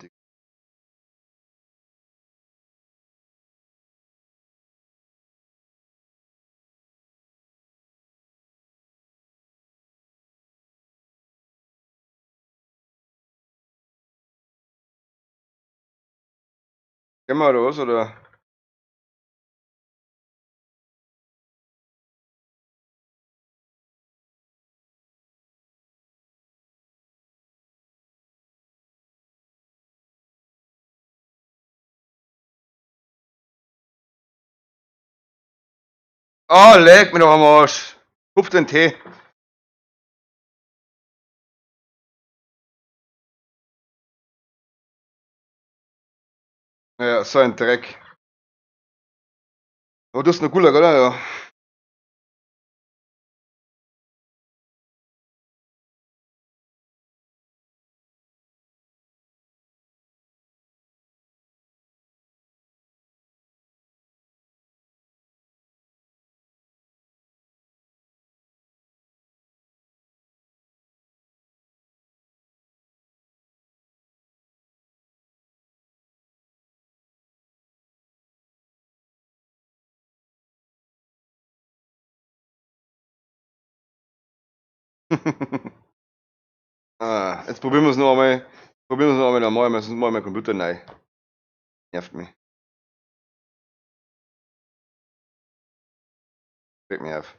Gehen wir oder was, oder? Ah, leck mich doch am Arsch. Hupf den Tee. Ja, so ein Dreck. Aber du hast noch Gulag, oder? Ja. Ah, jetzt probieren wir es noch einmal. Probieren wir es noch einmal, dann mach ich mir, sonst mach ich meinen Computer neu. Nervt mich. Regt mich auf.